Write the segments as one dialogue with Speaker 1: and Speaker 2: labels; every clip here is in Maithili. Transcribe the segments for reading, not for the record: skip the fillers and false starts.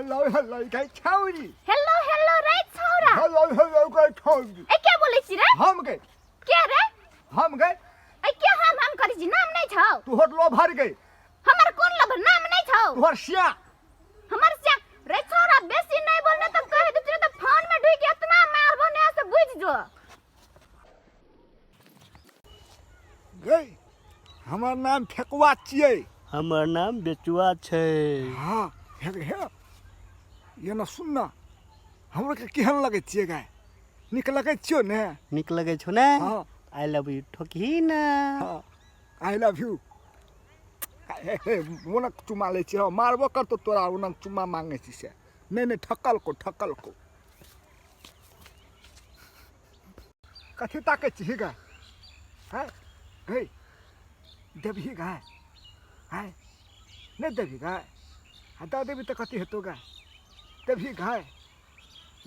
Speaker 1: हेलो हेलो गै छौरी।
Speaker 2: हेलो हेलो रे छौरा।
Speaker 1: हेलो हेलो गै छौरी।
Speaker 2: ए के बोलै छी रे?
Speaker 1: हम गै।
Speaker 2: के रे?
Speaker 1: हम गै।
Speaker 2: ए के हम हम करै छी? नाम नहि छौ?
Speaker 1: तोहर लोभर गै।
Speaker 2: हमर कोन लोभर? नाम नहि छौ?
Speaker 1: तोहर सिया।
Speaker 2: हमर सिया रे छौरा, बेसी नहि बोलने त कहि दै छी त फोन में ढुकि एतना मारबो ने से बुझि जो।
Speaker 1: गै, हमर नाम फेकुआ छियै।
Speaker 3: हमर नाम बेचुआ छै।
Speaker 1: हाँ, हे हे, ये न सुन न, हमरो के केहन लगै छियै गाय? नीक लगै छियौ ने?
Speaker 3: नीक लगै छौ ने?
Speaker 1: हाँ।
Speaker 3: I love you ठोकही ने।
Speaker 1: हाँ, I love you. हे हे, ओनक चुमा लै छियै, मारबो करतौ तोरा, ओनक चुमा मांगै छी से। नहि नहि, ठकल को, ठकल को। कथी ताकै छी गाय? है गै, देबही गाय? है, नहि देबही गाय? आ दऽ देबही तऽ कथी हेतौ गाय? देबही गाय?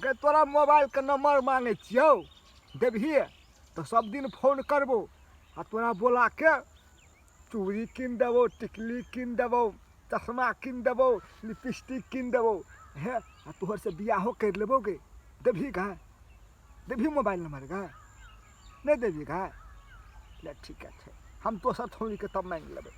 Speaker 1: गै, तोरा मोबाइलके नम्बर माँगै छियौ, देबही तऽ सब दिन फोन करबौ आ तोरा बोलाके चूड़ी कीन देबौ, टिकली कीन देबौ, चश्मा कीन देबौ, लिपस्टिक कीन देबौ, हे, आ तोहर से बियाहो करि लेबौ गे। देबही गाय? देबही मोबाइल नंबर गाय? नहि देबही गाय? ले, ठीक छै, हम दोसर छौड़ीके तब माँगि लेबै।